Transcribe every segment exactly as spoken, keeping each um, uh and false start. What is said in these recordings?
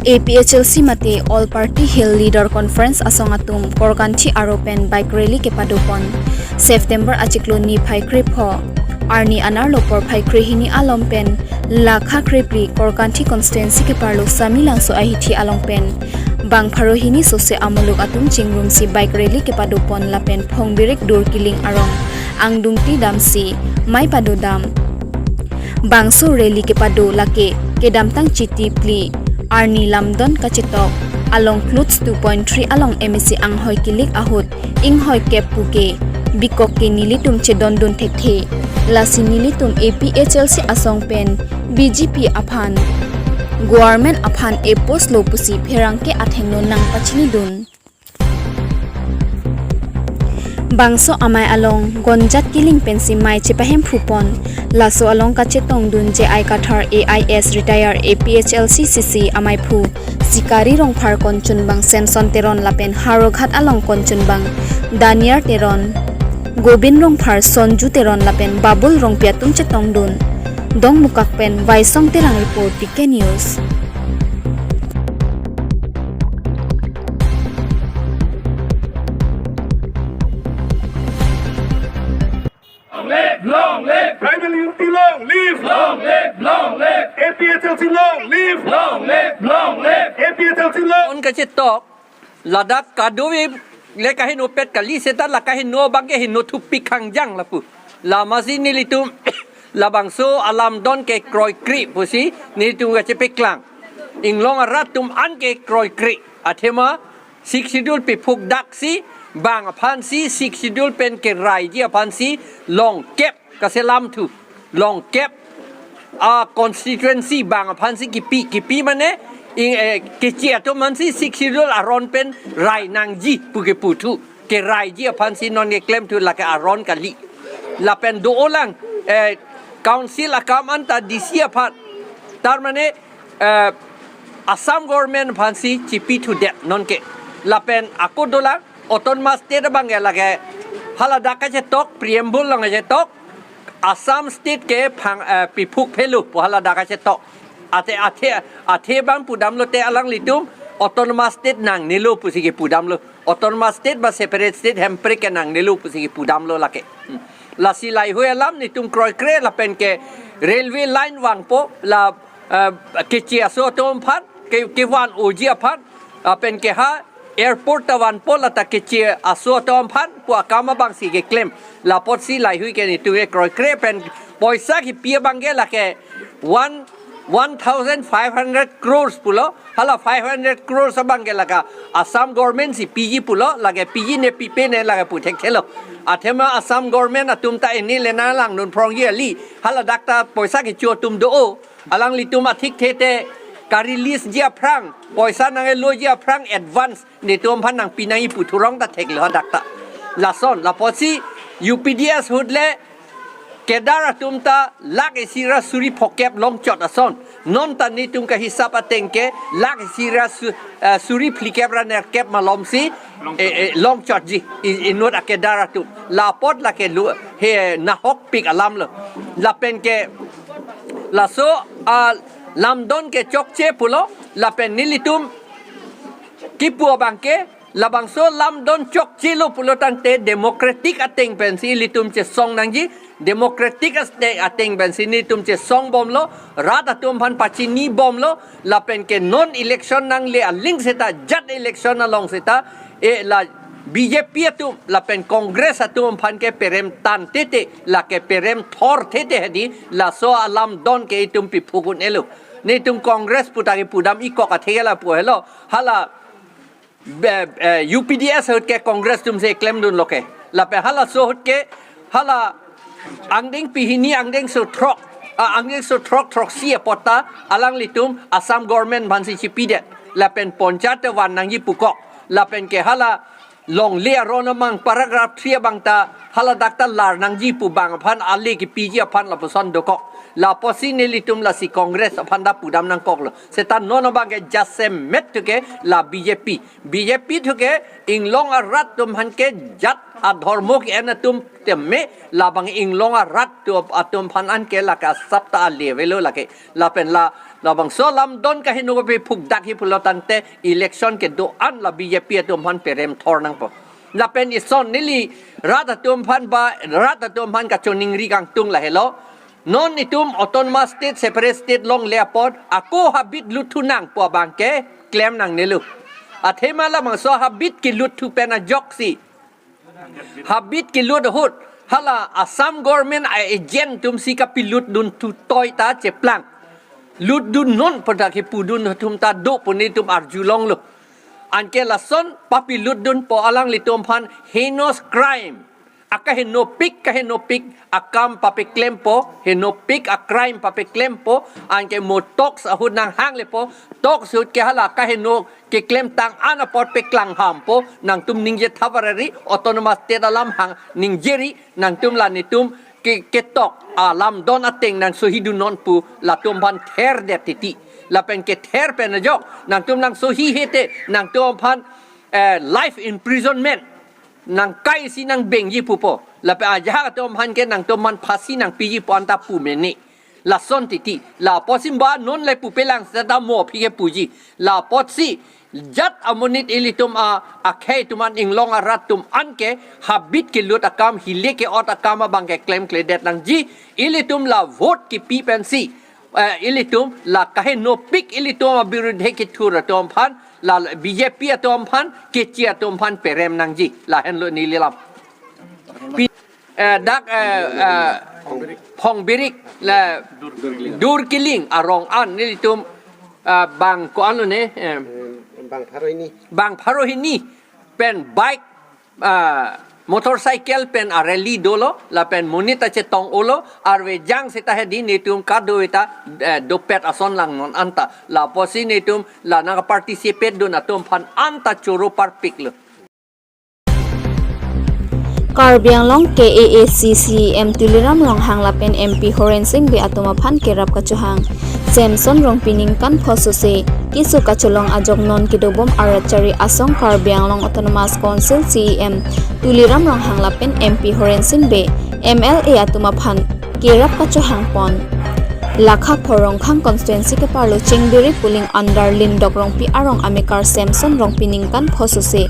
A P H L C mate All Party Hill Leader Conference asong atum Korkanthi aro pen bike rally kepadopon. September achiklo ni phai krepho arni anerlo porphai krehini alom pen lakha krephli Korkanthi constituency keparlo Samelangso ahithi along pen bang pharo hini sose amuluk atum chingrumsi bike rally kepadopon lapen Phongbirik Dur Kiling arong angdungti damsi mei padodam. Bangso rally kepado lake kedamtang Chiti phli arni lamdon kachetok along Clothes two point three along M A C anghoi kilik ahut inghoikep puke bikok ke nelitum chedondun thekthe. Lasi nelitum A P H L C asong pen B J P aphan government aphan oppose lo pusi pherangke athengno nangpachinidun. Bangso amei along Gonjat Kiling pensi mei chepahemphupon. Laso along kachetongdun J I Kathar A I S retire A P H L C C C ameiphu Sikari Rongphar, konchunbang Samson Teron lapen Howraghat along konchunbang Daniel Teron, Gobin Rongphar, Sonju Teron lapen Babul Rongpi atum chetongdun. Dongmukak pen Vaisong Terang report, T K News. Long live, long live, Tribal unity long live! long live, long live, A P H L C long live! long live, long live. A P H L C long! On kachetok, ladak kadokave le kahinopet kali seta la kahino abangke hinothupik hangjang lapu. Lasi nelitum labangso alamdon ke kroikre pusi nelitum kachepeklang. Inglong arat atum an ke kroikre. Athema Sixth Schedule piphukdaksi bang aphansi Sixth Schedule pen keraiji aphansi longkep kaselam thu. Longkep a constituency bang aphansi kipi, kipi mane ing, eh, keche atum aphansi Sixth Schedule aron pen rai nangji pu kepu thu. Keraiji aphansi non keklem thu lake aron kali. Lapen do-olang, eh, council akam anta D C aphan. Tar mane, eh, Assam government aphansi chipi thudet nonke. Lapen ako dolang autonomous state abangke lake haladak kachetok, preamble along kachetok, Assam state ke phang, eh, piphukphelo pu haladak kachetok. Athe, athe, athe abang pudamlote alanglitum autonomous state nangnelo pusi kepudamlo. Autonomous state ba separate state hemprek ke nangnelo pusi kepudamlo lake. Hmm. Lasi laheihui alam nelitum kroikre lapen ke railway line vangpo la, eh, keche aso atum aphan, ke, kevan-oji aphan, lapen ke ha airport ta vanpo lata keche aso atum aphan pu akam abangsi keklem. Lapotsi laheihui ke nelitum ke kroikre pen poisa kipi abangke lake one, one thousand five hundred crores pulo. Hala five hundred crores abangke lake Assam government si piji pulo, lake piji ne pipe ne lake pu thekthelo. Athema Assam government atum ta ini lena langdun phrongji kali. Haladak ta poisa kecho atum do-o. Alanglitum athikthe te ka-release ji aphrang, poisa nangkeloji aphrang advance nelitum aphan nangpi nangji pu thurong ta theklo hadak ta. Lason, lapotsi U P D S ahut le cadre atum ta lakh isi ra suri phokep longchot ason. Non ta nelitum kahisap ateng ke lakh isi ra su-, eh, suri phlikep ra nerkep malomsi, eh, eh, longchotji i-, inut a-cadre atum. Lapot lake lu he nahokpik alamlo. Lapen ke laso alamdon ke chokche pulo, lapen nelitum kipu abangke labangso lamdon chokchelo pulo tangte democratic ateng pensi ilitum chesong nangji, democratic ate-, ateng pensi nelitum chesongbomlo, rat atum aphan pachinibomlo, lapen ke non election nangle aling seta jat election along seta, e la B J P atum lapen Congress atum aphan ke perem tangtete, lake perem thortete hedi, laso alamdon ke itum piphuk un-elo. Nelitum Congress pu ta kepudam ikok athe ke lapu helo, hala be-, eh, U P D S ahut ke Congress atumsi klemdunlo ke. Lapen halaso ahut ke hala angdengpi hini angdengso throk, ah, angdengso throk throksi apot ta alanglitum Assam government aphansi chipidet. Lapen poncha te van nangji pukok. Lapen ke hala longle aron amang paragraph three abang ta haladak ta lar nangji pu bang aphan ale kipiji aphan lapuson dokok. Lapotsi nelitum lasi Congress aphan ta pudam nangkoklo. Seta non abangke jasemet thu ke la B J P. B J P thu ke inglong arat atum aphan ke jat adhormo ke-en atum teme, labang inglong arat atum aphan anke lake asap ta ale avelo lake. Lapen la Labangso alam don kaheno paphukdak ji pulo tangte election kedo-an la B J P atum aphan perem thor nangpo. Lapen ison neli rat atum aphan ba rat atum aphan kachoningri kangtung lahelo. Non itum autonomous state, separate state longle apot ako habit lutthu nangpo abangke klem nangnelo. Athema labangso habit kelutthu pen ajoksi, habit kelut ahut hala Assam government a-agent atumsi kapelutdun thu toi ta cheplang. Lutdun non pada kepudun atum ta do pu netum arjulonglo. Anke lason papelutdunpo, alanglitum aphan heinous crime, akahenopik kahenopik akam papeklempo, henopik a-crime papeklempo. Anke mo talks ahut nanghanglepo, talks ahut ke hala kaheno keklemtang an apot peklang hampo, nangtum ningje thavarari, autonomous state alam hang ningjeri, nangtum la netum ke, ketok alam don ateng nangsohidun non pu latum aphan therdet titi. Lapen kether pen ajok nangtum nangsohihe te nangtum aphan, eh, life imprisonment nangkaisi nangbengji pupo. Lapen ajahak atum aphan ke nangtum aphan phasi nangpiji pu anta pu mene. Lason titi. La apotsi ba non le pupelang seta mo aphi kepuji. La apotsi jat amonit ilitum a, akhei atum an, inglong arat atum an ke habit kelut akam, hile ke-ot akam abangke klemkledet nangji. Ilitum la vote kepi pensi, eh, ilitum la kahenopik ilitum abirudhe kethur atum aphan, la B J P atum aphan, kechi atum aphan perem nangji. Lahenlo neli lam. Pi- eh, dak, eh, eh, Phongbirik la Durkiling arong an nelitum, eh, bang ko-an lo ne, eh, Bang pharo hini. Bang pharo hini pen bike, eh, motorcycle pen a-rally dolo, lapen monit ta chetong-olo, arve jang seta hedi netum kado-eta, eh, dopet ason langnon anta. La apotsi netum la nangparticipate dun atum aphan anta choro parpiklo. Karbi Anglong K A A C C E M Tuliram Ronghang lapen M P Horen Sing Bey atum aphan kerap kachohang. Semson Rongpi ningkan pho sose keso kachelong ajok non kedobom arat chari asong Karbi Anglong Autonomous Council C E M Tuliram Ronghang lapen M P Horen Sing Bey M L A atum aphan kerap kachohang pon. Lakha pho Ronghang constituency keparlo Chingbiri polling under Lindok Rongpi arong amekar Semson Rongpi ningkan pho sose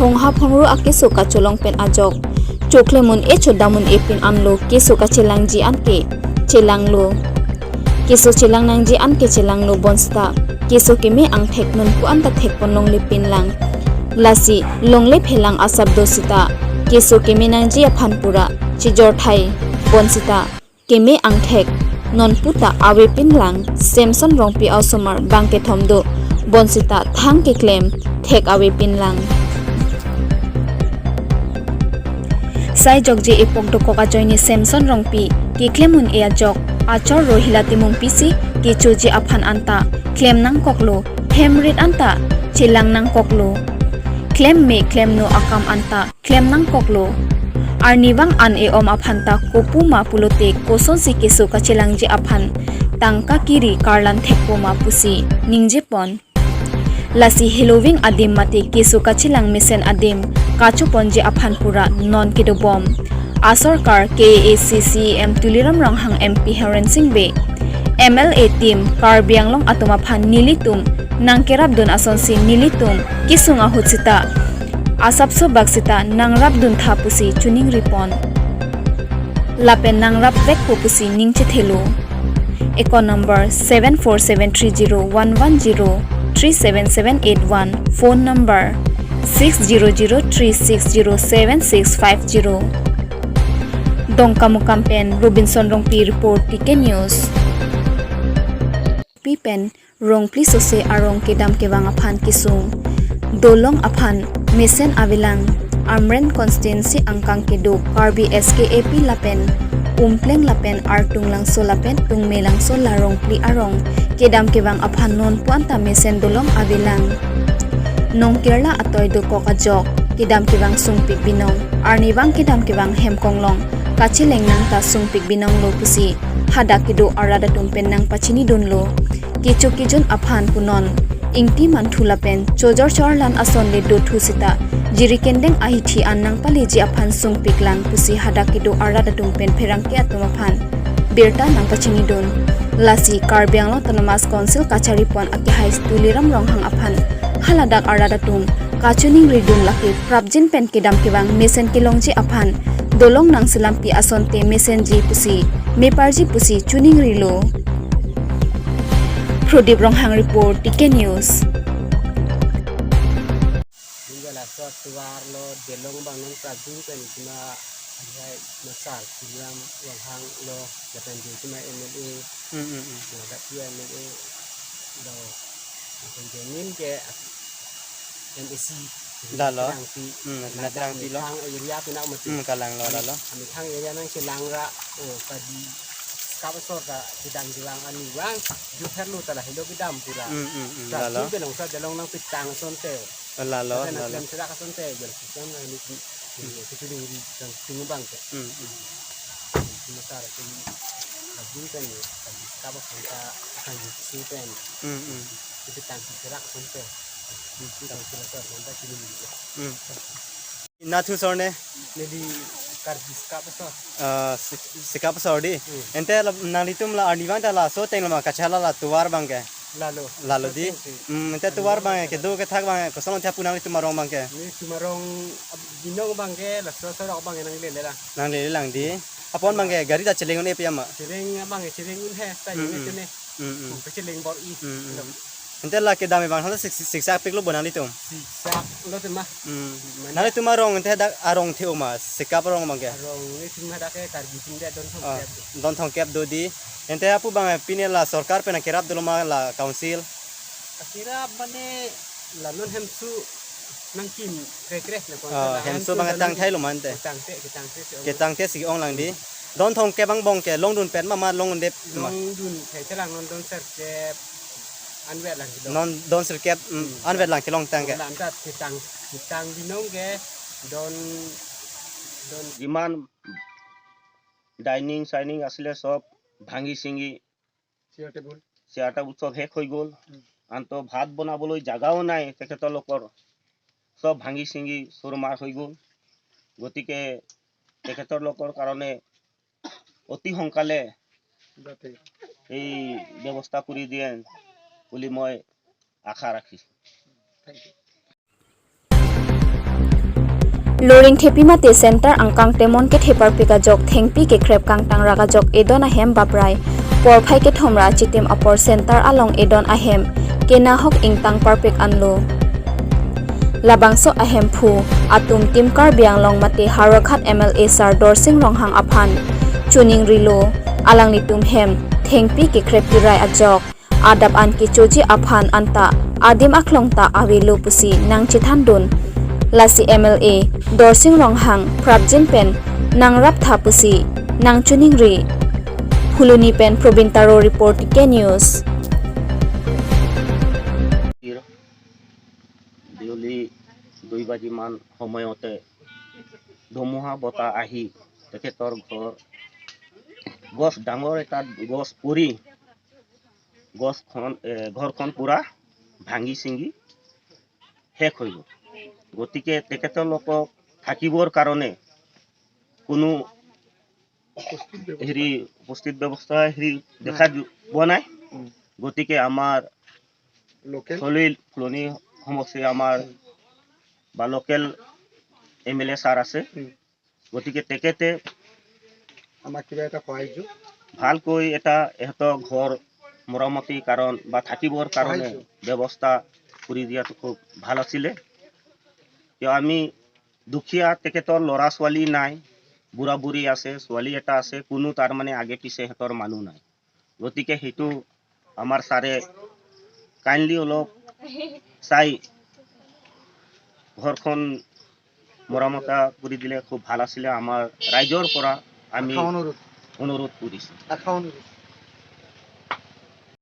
hongha phongru akeso kachelong pen ajok choklemun-e chodamun-e pin anlo keso kachelangji anke chelanglo. Keso chelang nangji anke chelanglo bonseta keso keme angthek nonpu anta thekpon longle pinlang. Lasi longle phelang asap do seta keso keme nangji aphan pura chijorthai bonseta keme angthek nonpu ta ave pinlang. Semson Rongpi a-osomar bangkethom do bonseta thang keklem thek ave pinlang. Sai jokje epok dokok ajoine Semson Rongpi keklem un-e ajok achor Rohila Timungpi si kechoji aphan anta klem nangkoklo, themrit anta chelang nangkoklo. Klem me klem no akam anta klem nangkoklo. Arnivang an e-om aphan ta kopu ma pulote kosonsi keso kachelangji aphan tangka kiri karlan thekpo ma pusi ningjepon. Lasi heloving adim mate keso kachelang mesen adim kachoponji aphan pura non kedobom asorkar K A A C C E M Tuliram Ronghang, M P Horen Sing Bey, M L A team Karbi Anglong atum aphan nelitum nangkerapdun asonsi nelitum kesung ahut seta asapso bak seta nangrapduntha pusi choningripon. Lapen nangrapvekpo pusi ningchethelo. Account number seven four seven three zero one one zero three seven seven eight one, phone number six zero zero three six zero seven six five zero. Dongkamukam pen Robinson Rongpi report, T K News. Pi pen Rongpli sose arong kedam kevang aphan kesung dolong aphan mesen avelang. Amren constituency angkang kedo Karbi S K A P lapen Umpleng lapen Artung Langso lapen Tungme Langso la Rongpli arong kedam kevang aphan nonpu anta mesen dolong avelang. Nongkerla atoi dokok ajok kedam kevang sungpik binong, arnivang kedam kevang hem konglong kacheleng nang ta sungpik binonglo pusi hadak kedo arat atum pen nangpachinidunlo. Kecho kejun aphan punon Ingti Manthu lapen Chojor Chorlan ason le dothu seta jiri kendeng ahithi an nangpaleji aphan sungpiklang pusi hadak kedo arat atum pen pherangke atum aphan birta nangpachinidun. Lasi Karbi Anglong Autonomous Council kacharipon akehai Tuliram Ronghang aphan haladak arat atum kachiningridun lake prapjin pen kedam kevang mesen kelongji aphan dolong nangselampi asonte mesenji pusi meparji pusi chiningrilo. Prodip Ronghang report, T K News. Hingga laso atuar lo dolong abang non prapjin pen itima ahai masar Tuliram Ronghang lo, lapen itima M L A, Hmm, hmm, hmm. Ladak pu M L A lo, lapen jamin ke M A C. Lalo. Terangpi. Hmm, ladak terangpi lo. Methang area pina mati. Hmm, kalang lo, lalo. Methang area nangchelang ra, oh, kadi kap asor ta kedam kevang ani vang, juther lo ta lahelo kedam pura. Hmm, hmm, hmm, lalo. Prapjin pen nangsa dolong nangpetang asonte. Lalo, lapen lalo. Nangserak asonte, jal sistem na ini, ini, ini, ini, ini, ini, ini, ini, ini, ini, ini, ini, ini, Hmm, hmm. Sementara ini, prapjin pen, kadi kap asor ta akan jutsi pen. Hmm, hmm. Itu tangki serak asonte. Itu tangki serak asonte ini juga. Hmm. Nathu sor ne? Neli Karbi Sekap asor. Ah, Sek-, Sekap asor di. Hmm. Ante la, nanglitum la arnivang ta laso ateng lo ma kachala la atuar abang ke? Lalo. Lalo di. Laso ateng si. Hmm, ante atuar abang ke, arnivang ta kedo kethak abang ke, koson lo thia pu nanglitum arong abang ke? Nelitum arong ab-, binong abang ke, laso sorok abang ke nanglele lang. Nanglele lang di. Apon abang ke gari ta cheleng un-e pi ama? Cheleng abang ke cheleng un-e, ta Hmm, ini hmm. Sini. Hmm, hmm. Hmm, kacheleng bor-i. Hmm, hmm. Lo. Ante la kedam kevang hala sik-, sik-, siksak pik lo bo nanglitum? Siksak lo tema. Hmm. Mane? Nanglitum arong ante dak arong the-o ma, Sekap arong abang ke? Arong nelitum hadak ke Karbi atum de don Ah, thomkep do. Don thomkep do di. Ante apu abang pine la sorkar pen kerap dolo ma la council? Kerap mane la non hemso nangkim krekre na kon Ah, la hemso hemso abang la tangthai nangkim. Lo ma ante? Ketangte, ketangte si ong. Ketangte si ong lang di. Don thomkep angbong ke longdun pet ma ma longdun det ma? Longdun ke chelang non don sirkep anvet lang kelong. Non don sirkep, mm, Hmm. anvet lang kelong tang ke. Lam ta ketang, ketang binong ke don, don. যিমান dining shining আছিলে সব ভাঙি চিঙি chair table. Chair table সব শেষ হৈ গ'ল। উম। আনটো ভাত বনাবলৈ জাগাও নাই তেখেতলোকৰ। সব ভাঙি চিঙি চুৰমাৰ হৈ গ'ল। গতিকে তেখেতলোকৰ কাৰণে অতি সোনকালে যাতে এই ব্যৱস্থা কৰি দিয়ে বুলি মই আশা ৰাখিছোঁ। Thank you. Loring thepi mate center angkang temon kethe parpik ajok thengpi kekrep kangtang rak ajok edon ahem baprai porphai kethom ra chitim apor center along edon ahem kenahok ingtang parpik anlo. Labangso ahemphu atum Team Karbi Anglong mate Howraghat M L A sir Dorsing Ronghang aphan chiningrilo, alanglitum hem thengpi kekrep pirai ajok adap an kechoji aphan anta adim aklong ta avelo pusi nangchethandun. Lasi M L A Dorsing Ronghang prapjin pen nangraptha pusi nangchiningri. Phuloni pen Probin Taro report, T K News. বিয়লি দুই বাজিমান সময়তে ধুমুহা বতাহ আহি তেখেতৰ ঘৰ, গছ, ডাঙৰ এটা গছ পৰি গছখন, এ, ঘৰখন পূৰা ভাঙি ছিঙি শেষ হৈ গ'ল। গতিকে তেখেতলোকক থাকিবৰ কাৰণে কোনো হেৰি উপস্থিত ব্যৱস্থা হেৰি দেখা নাই। যো-, পোৱা নাই। উম। গতিকে আমাৰ লোকেল ফুলনি, ফুলনি সমষ্টিৰ আমাৰ উম। বা লোকেল এম এল এ ছাৰ আছে। উম। গতিকে তেখেতে আমাক কিবা এটা সহায় যো-, ভালকৈ এটা ইহঁতৰ ঘৰ মৰামতি কাৰণ বা থাকিবৰ কাৰণে সহায় যো-, ব্যৱস্থা কৰি দিয়াটো খুব ভাল আছিলে। কিয় আমি দুখীয়া, তেখেতৰ ল'ৰা ছোৱালী নাই, বুঢ়া বুঢ়ী আছে, ছোৱালী এটা আছে, কোনো তাৰমানে আগে পিছে সিহঁতৰ মানুহ নাই। গতিকে সেইটো আমাৰ ছাৰে কাইণ্ডলি অলপ চাই ঘৰখন মৰামতা কৰি দিলে খুব ভাল আছিলে। আমাৰ ৰাইজৰ পৰা আমি আশা অনুৰোধ। অনুৰোধ কৰিছোঁ। আশা অনুৰোধ।